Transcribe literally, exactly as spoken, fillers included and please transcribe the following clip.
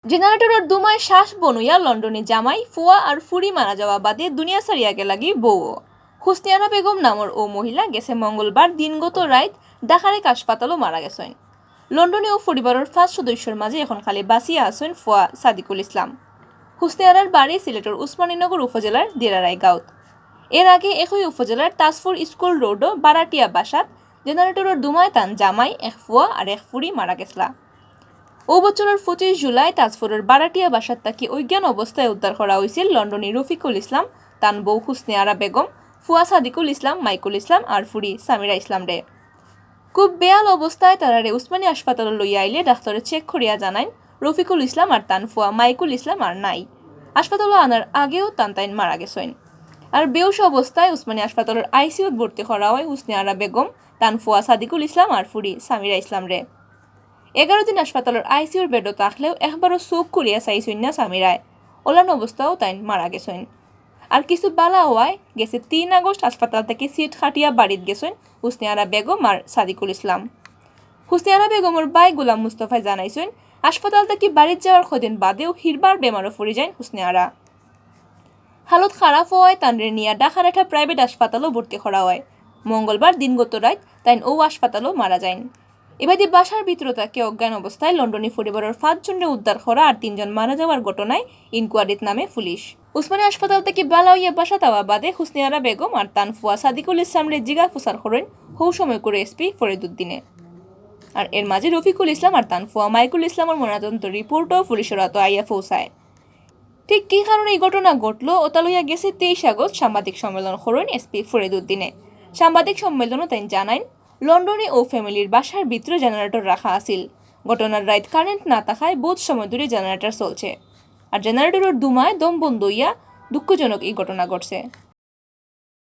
জেনারেটরর ধুমায় শ্বাস বন্ধ অইয়া লন্ডনী জামাই, ফুয়া আর ফুড়ি মারা যাওয়া বাদে দুনিয়া ছাড়িয়া গেলাগি বউও। হুসনে আরা বেগম নামর অউ মহিলা গেছে মঙ্গলবার দিনগত রাইত ঢাকার এক হাসপাতালো মারা গেছইন। লন্ডনী অউ পরিবারর পাঁচ সদস্যর মাঝে এখন খালি বাঁচিয়া আছইন ফুয়া সাদিকুল ইসলাম। হুসনে আরার বাড়ি সিলেটর উসমানীনগর উপজেলার দেরারায় গাঁওত। এর আগে একই উপজেলার তাজপুর স্কুল রোডো বারাটিয়া বাসাত জেনারেটরর ধুমায় তান জামাই, এক ফুয়া আর এক ফুড়ি মারা গেছলা। অউ বছরর পঁচিশ জুলাই তাজপুরর বারাটিয়া বাসাত থাকি অজ্ঞান অবস্থায় উদ্ধার করা অইছিল লন্ডনী রফিকুল ইসলাম, তান বউ হুসনে আরা বেগম, ফুয়া সাদিকুল ইসলাম, মাইকুল ইসলাম আর ফুড়ি সামিরা ইসলামরে। খুব বেহাল অবস্থায় তারারে উসমানী হাসপাতালো লইয়া আইলে ডাক্তরে চেক করিয়া জানাইন রফিকুল ইসলাম আর তান ফুয়া মাইকুল ইসলাম আর নাই। হাসপাতালো আনার আগেও তান তাইন মারা গেছইন। আর বেহুশ অবস্থায় উসমানী হাসপাতালর আইসিইউত ভর্তি করা অয় হুসনে আরা বেগম, তান ফুয়া সাদিকুল ইসলাম আর ফুড়ি সামিরা ইসলামরে। এগারো দিন হাসপাতালর আইসিইউর বেডো থাকলেও একবারও চউখ খুলিয়া চাইছইন না সামিরায়। অলান অবস্থাও তাইন মারা গেছইন। আর কিছু বালা অওয়ায় গেছে তিন আগস্ট হাসপাতাল থাকি সিট কাটিয়া বাড়িত গেছইন হুসনে আরা বেগম আর সাদিকুল ইসলাম। হুসনে আরা বেগমর ভাই গোলাম মুস্তফায় জানাইছইন, হাসপাতাল থাকি বাড়িত যাওয়ার কয়দিন বাদেও হিরবার বেমারো পড়ি যাইন হুসনে আরা। হালত খারাপ অওয়ায় তানরে নিয়া ঢাকার একটা প্রাইভেট হাসপাতালো ভর্তি করা অয়। মঙ্গলবার দিনগত রাইত তাইন অউ হাসপাতালো মারা যাইন। এবাদি বাসার ভিতরো থাকি অজ্ঞান অবস্থায় লন্ডনী পরিবারর পাঁচজনরে উদ্ধার করা আর তিনজন মারা যাওয়ার ঘটনায় ইনকোয়ারিত নামে পুলিশ। উসমানী হাসপাতাল থাকি বালা অইয়া বাসাত আওয়া বাদে হুসনে আরা বেগম আর তান ফুয়া সাদিকুল ইসলামরে জিগা ফুসার করইন হউ সময়কুর এসপি ফরিদুদ্দিনে। আর এর মাঝে রফিকুল ইসলাম আর তান ফুয়া মাইকুল ইসলামর ময়নাতদন্ত রিপোর্টও পুলিশর আতো আইয়া পৌঁছায়। ঠিক কি কারণে এই ঘটনা ঘটলো, অতা লইয়া গেছে তেইশ আগস্ট সাংবাদিক সম্মেলন করইন এসপি ফরিদুদ্দিনে। সাংবাদিক সম্মেলনো তাইন জানাইন, লন্ডনী অউ ফ্যামিলির বাসার ভিতরে জেনারেটর রাখা আছিল। ঘটনার রাইত কারেন্ট না থাকায় বহুত সময় ধরি জেনারেটর চলছে। আর জেনারেটরর ধুমায় দম বন্ধ অইয়া দুঃখজনক এই ঘটনা ঘটছে।